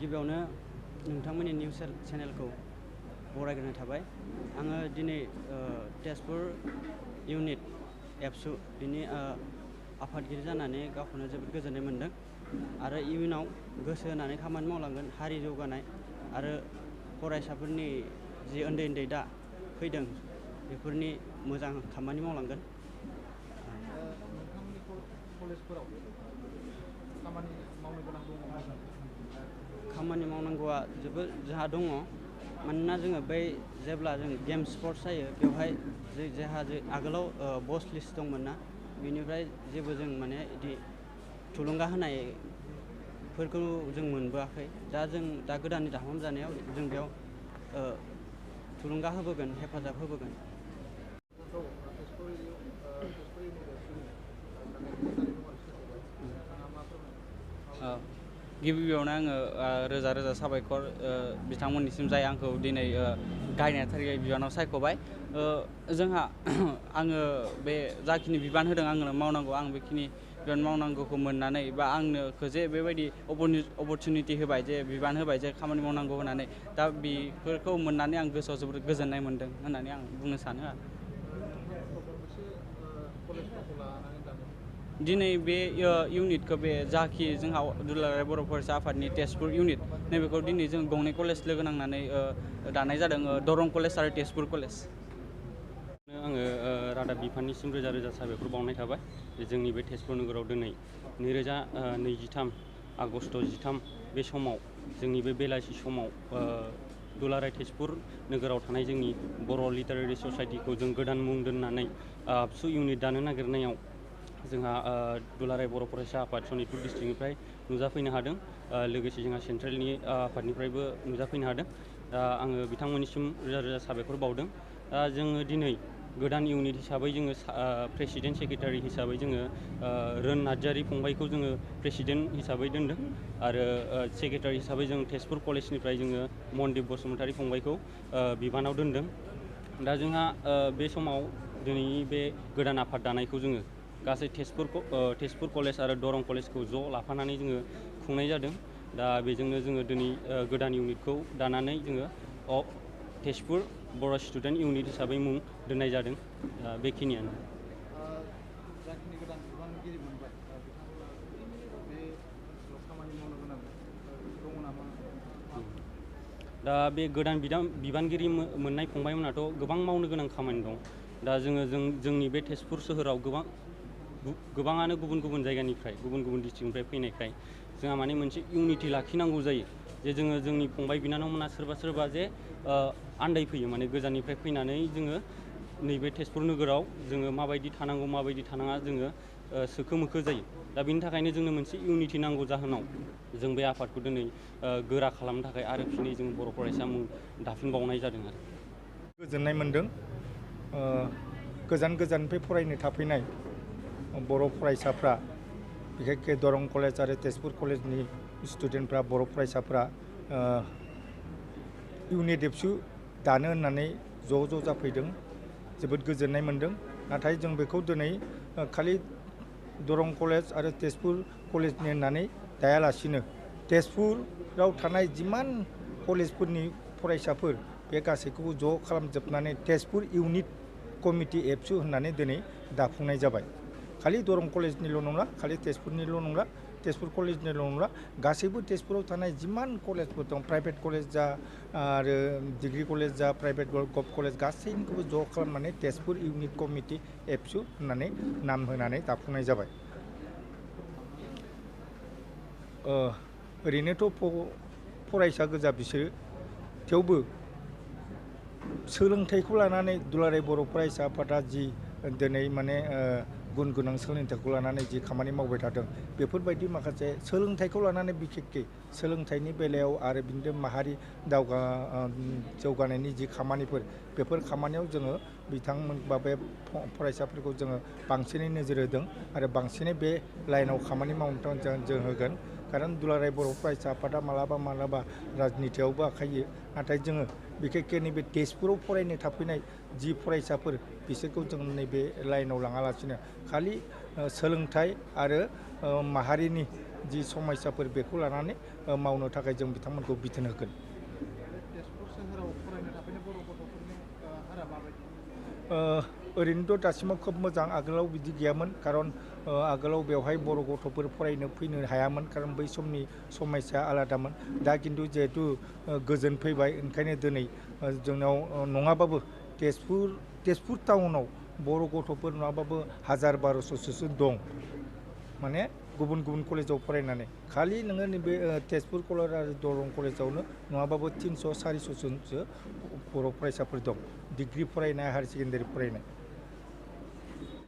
गिबियावनो नोंथांमोननि निउस चेनेलखौ बरायग्रोनाय थाबाय। आङो दिनै तेजपुर इउनिट एबसु बिनि आफादगिरि जानानै गावखौनो जोबोद गोजोननाय मोन्दों आरो इयुनाव गोसो होनानै खामानि मावलांगोन। हारि जौगानाय आरो फरायसाफोरनि जि उन्दै उन्दै दा फैदों बेफोरनि मोजां खामानि मावलांगोन। नोंथांमोननि कलेजफोराव खामानि मावनो गोनां दङ? खामानि मावनांगौआ जोबोद जोंहा दङ, मानोना जोङो बै जेब्ला जों गेम स्पर्ट्स जायो बेवहाय जोंहा आगोलाव बस लिस्ट दंमोन ना, बेनिफ्राय जेबो जों माने बिदि थुलुंगा होनायफोरखौ जों मोनबोआखै। दा गोदानै दाफाम जानायाव जों बेयाव थुलुंगा होबोगोन, हेफाजाब होबोगोन। गिबियावनो आङो रोजा रोजा साबायखर बिथांमोननिसिम जाय आंखौ दिनै गाहाय नेहाथारि बिबानाव सायख'बाय। आङो बे जाखिनि बिबान होदों आंनो मावनांगौ, आं बेखिनि बिबान मावनांगौखौ मोननानै बा आंनो जे बेबायदि अपरचुनिटि होबाय, जे बिबान होबाय, जे खामानि मावनांगौ होननानै, दा बेफोरखौ मोननानै आं गोसोआव जोबोद गोजोननाय मोन्दों होननानै आं बुंनो सानो आरो। दिनै बे इउनिटखौ बे जाखि जोंहा दुलाराय बर' फरायसा आफादनि तेजपुर इउनिट, नैबेखौ दिनै जों गंनै कलेज लोगो नांनानै दानाय जादों, दरं कलेज आरो तेजपुर कलेज। आङो रादाब बिफाननिसिम रोजा रोजा साबायखर बावनाय थाबाय। जोंनि बे तेजपुर नोगोराव दिनै 2023 आगष्ट 13 बे समाव, जोंनि बे बेलासि समाव दुलाराय तेजपुर नोगोराव थानाय जोंनि बर' लिटारेरि ससाइटिखौ जों गोदान मुं दोननानै आबसु इउनिट दानो नागिरनायाव जोंहा दुलाराय बर' फरायसा आफाद सनितपुर डिस्ट्रिक्टनिफ्राय नुजाफैनो हादों। लोगोसे जोंहा सेन्ट्रेलनि आफादनिफ्रायबो नुजाफैनो हादों। दा आङो बिथांमोननिसिम रोजा रोजा साबायखर बावदों। दा जोङो दिनै गोदान इउनिट हिसाबै जोङो प्रेसिडेन्ट सेक्रेटारि हिसाबै जोङो रोन नार्जारि फंबायखौ जोङो प्रेसिडेन्ट हिसाबै दोनदों आरो सेक्रेटारि हिसाबै जों तेजपुर कलेजनिफ्राय जोङो मनदिप बसुमतारी फंबायखौ बिबानाव दोनदों। दा जोंहा बे समाव दिनैनि बे गोदान आफाद दानायखौ जोङो गासै तेजपुर कलेज आरो दरं कलेजखौ ज' लाफानानै जोङो खुंनाय जादों। दा बेजोंनो जोङो दिनै गोदान इउनिटखौ दानानै जोङो तेजपुर बर' स्टुडेन्ट इउनिट हिसाबै मुं दोननाय जादों। बेखिनियानो। जाखिनि गोदान बिबानगिरि मोनबाय, बिथांमोना बे ओनसोलाव खामानि मावनो गोनां दङ नामा? दा बे गोदान बिबानगिरि मोननाय फंबायमोनाथ' गोबां मावनो गोनां खामानि दं। दा जोंनि बे तेजपुर सोहोराव गोबाङानो गुबुन गुबुन जायगानिफ्राय, गुबुन गुबुन डिस्ट्रिक्टनिफ्राय फैनायखाय जोंहा माने मोनसे इउनिटि लाखिनांगौ जायो। जे जोंनि फंबाय बिनानावमोना सोरबा जे आन्दायफैयो, माने गोजाननिफ्राय फैनानै जोङो नैबे तेजपुर नोगोराव जोङो माबायदि थानांगौ माबायदि थानाङा जोङो सोखो मोखो जायो। दा बिनि थाखायनो जोंनो मोनसे इउनिटि नांगौ जाहोनाव जों बे आफादखौ दिनै गोरा खालामनो थाखाय आरो फिनै जों बर' फरायसा मुं दाफिनबावनाय जादों आरो। गोजोननाय मोन्दों। गोजाननिफ्राय फरायनो थाफैनाय बर' फरायसाफ्रा, बिखेखके दरं कलेज आरो तेजपुर कलेजनि स्टुडेन्टफ्रा, बर' फरायसाफ्रा इउनिट एबसु दानो होननानै ज' जाफैदों। जोबोद गोजोननाय मोन्दों। नाथाय जों बेखौ दिनै खालि दरं कलेज आरो तेजपुर कलेजनि होननानै दायालासिनो, तेजपुराव थानाय जिमान कलेजफोरनि फरायसाफोर बे गासैखौबो ज' खालामजोबनानै तेजपुर इउनिट कमिटि एबसु होननानै दिनै दाफुंनाय जाबाय। खालि दरं कलेजनिल' नंला, खालि तेजपुरनिल' नंला, तेजपुर कलेजनिल' नंला, गासैबो तेजपुराव थानाय जिमान कलेजफोर दं, प्राइभेट कलेज जा आरो डिग्रि कलेज जा, प्राइभेट गभ कलेज, गासैनिखौबो ज' खालामनानै तेजपुर इउनिट कमिटि एबसु होननानै नाम होनानै दाफुंनाय जाबाय। ओरैनोथ' फरायसा गोजा बिसोरो, थेवबो सोलोंथाइखौ लानानै दुलाराय बर' फरायसा आफादा जि दिनै माने गुन गोनां सोलोंथाइखौ लानानै जि खामानि मावबाय थादों, बेफोरबायदि माखासे सोलोंथाइखौ लानानै बिखेखके सोलोंथाइनि बेलायाव आरो बिदिनो माहारि जौगानायनि जि खामानिफोर, बेफोर खामानियाव जोङो बिथांमोन बा बे फरायसाफोरखौ जोङो बांसिनै नोजोर होदों आरो बांसिनै बे लाइनाव खामानि मावनो थाखाय जों होगोन। खारन दुलाराय बर' फरायसा आफादा मालाबा राजनितियावबो आखायो, नाथाय जोङो बिखेखके नैबे तेजपुराव फरायनो थाफैनाय जि फरायसाफोर, बिसोरखौ जों नैबे लाइनाव लाङालासिनो खालि सोलोंथाइ आरो माहारिनि जि समस्याफोर बेखौ लानानै मावनो थाखाय जों बिथांमोनखौ बिथोन होगोन। तेजपुर सोहोराव फरायनो थाफैनाय बर' गथ'फोरनि हारा माबायदि? ओरैनोथ' दासिमाव खोब मोजां, आगोलाव बिदि गैयामोन, खारन आगोलाव बेवहाय बर' गथ'फोर फैनो हायामोन, खारन बै समनि समस्या आलादामोन। दा खिन्थु जिहेतु गोजोन फैबाय, ओंखायनो दिनै जोंनाव नङाबाबो तेजपुर टाउनाव बर' गथ'फोर नङाबाबो 1000-1200सो दं, माने गुबुन गुबुन कलेजाव फरायनानै। खालि नोङो नैबे तेजपुर कलेज आरो दरं कलेजावनो नङाबाबो 300-400 जनसो बर' फरायसाफोर दं, डिग्री फरायनाय, हायार सेकेन्डारि फरायनाय।